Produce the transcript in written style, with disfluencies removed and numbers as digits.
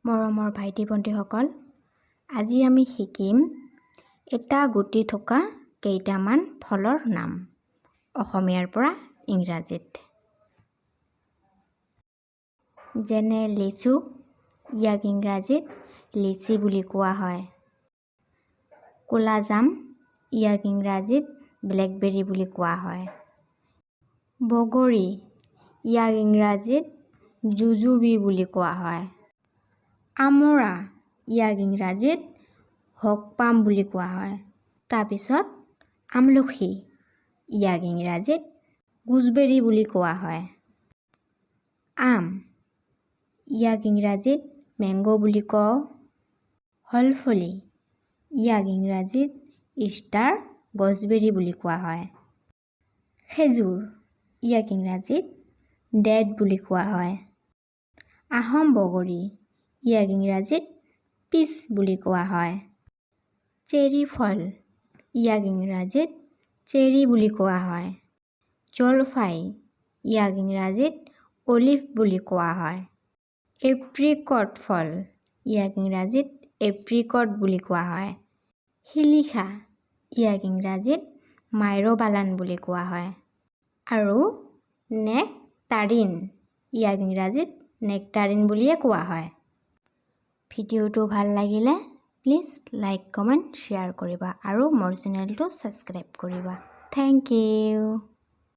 মৰমৰ ভাইটি ভণ্টিসকল, আজি আমি শিকিম এটা গুটি থকা কেইটামান ফলৰ নাম অসমীয়াৰ পৰা ইংৰাজীত। যেনে লিচু, ইয়াক ইংৰাজীত লিচি বুলি কোৱা হয়। ক'লাজাম, ইয়াক ইংৰাজীত ব্লেকবেৰী বুলি কোৱা হয়। বগৰী, ইয়াক ইংৰাজীত জুজুবি বুলি কোৱা হয়। আমৰা, ইয়াক ইংৰাজীত হগপাম বুলি কোৱা হয়। তাৰপিছত আমলখি, ইয়াক ইংৰাজীত গুজবেৰী বুলি কোৱা হয়। আম, ইয়াক ইংৰাজীত মেংগ' বুলি কওঁ। হলফলি, ইয়াক ইংৰাজীত ষ্টাৰ গছবেৰী বুলি কোৱা হয়। খেজুৰ, ইয়াক ইংৰাজীত ডেট বুলি কোৱা হয়। আহোম বগৰী, ইয়াক ইংৰাজীত পিচ বুলি কোৱা হয়। চেৰী ফল, ইয়াক ইংৰাজীত চেৰী বুলি কোৱা হয়। জলফাই, ইয়াক ইংৰাজীত অলিভ বুলি কোৱা হয়। এপ্ৰিকট ফল, ইয়াক ইংৰাজীত এপ্ৰিকট বুলি কোৱা হয়। শিলিখা, ইয়াক ইংৰাজীত মাইৰ'বালান বুলি কোৱা হয়। আৰু নেকটাৰিন, ইয়াক ইংৰাজীত নেকটাৰিন বুলিয়ে কোৱা হয়। ভিডিঅ'টো ভাল লাগিলে প্লিজ লাইক, কমেণ্ট, শ্বেয়াৰ কৰিবা আৰু মোৰ চেনেলটো ছাবস্ক্ৰাইব কৰিবা। Thank you.